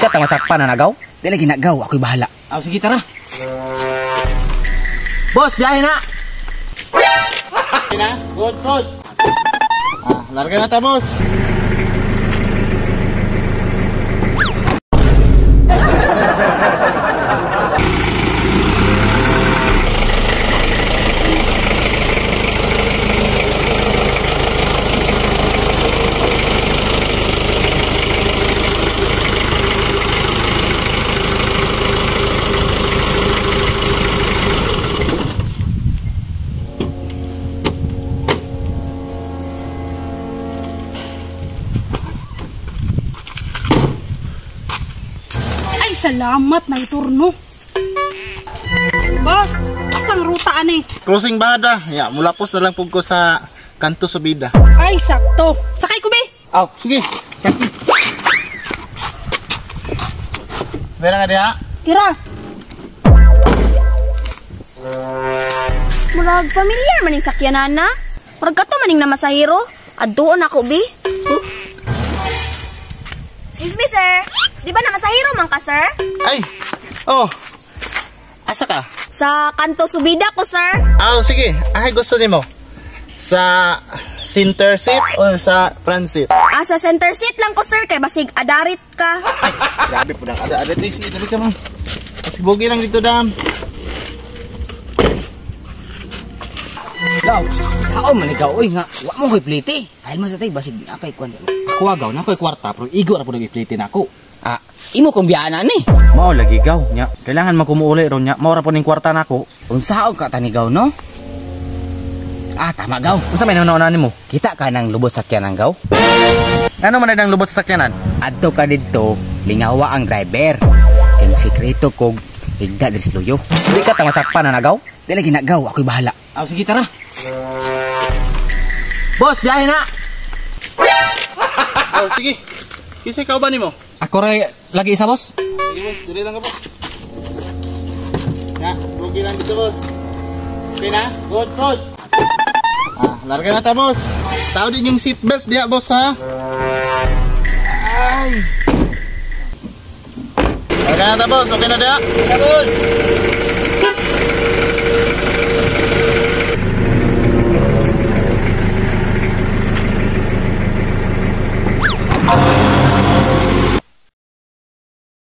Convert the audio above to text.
ka ta masakpan na nagaw? Di lagi nagaw, ako'y bahala. Ah, sige tara. Boss, biyahe na. Okay na? Good, boss. Ah, larga na ta, boss. Ay, salamat na iturno. Boss, asang ruta ani? Crossing bada. Ya, mulapos na lang pug ko sa kanto subida. Ay, sakto. Sakay ko be. Aw, sige. Sakto. Meron nga diha? Tira. Murag familiar maning sakyanan na. Murag kato maning namasahiro. Adtuon ako bi. Huh? Excuse me, sir. Di ba namasahiro man ka, sir? Ay. Oh. Asa ka? Sa kanto subida ko, sir. Aw, sige. Ay, gusto nimo. Sa center seat or sa front seat? Ah, sa center seat lang ko, sir. Kay basig adarit ka. Ay, grabe po nang ada-arit. Eh, sige, dali ka, ma'am. Pasibugi lang dito, dam. Gaw, sao man ikaw oy nga wa mo koy plite. Dahil man sa tay basig na kay kwan. Ako agaw na ko'y kwarta pero igo ra pud ang iplite nako. Ah, imo kong biyaanan ni. Mao lagi gaw nya. Kailangan man kumuuli ron nya. Mao ra pud ning kwarta nako. Unsaon ka tanigaw no? Ah, tama gaw. Unsa may nauna nimo? Kita ka ng lubot sakyanan gaw. Ano man ang lubot sa sakyanan? Adto ka didto, lingawa ang driver. Kay sikreto kog higda diri sa luyo. Di ka ta masakpan na nagaw? Di lagi nagaw, ako'y bahala. Ah, sige tara. Boss, biyahe na. Aw, sige. Kinsa ka ba nimo? Ako ra lagi isa, boss. Sige, boss. Dili lang ka, boss. Ya, bugi lang dito, boss. Okay na? Good, boss. Ah, larga na ta, boss. Tao din yung seatbelt diya, boss, ha? Ay. Larga na ta, boss. Okay na diya? Boss.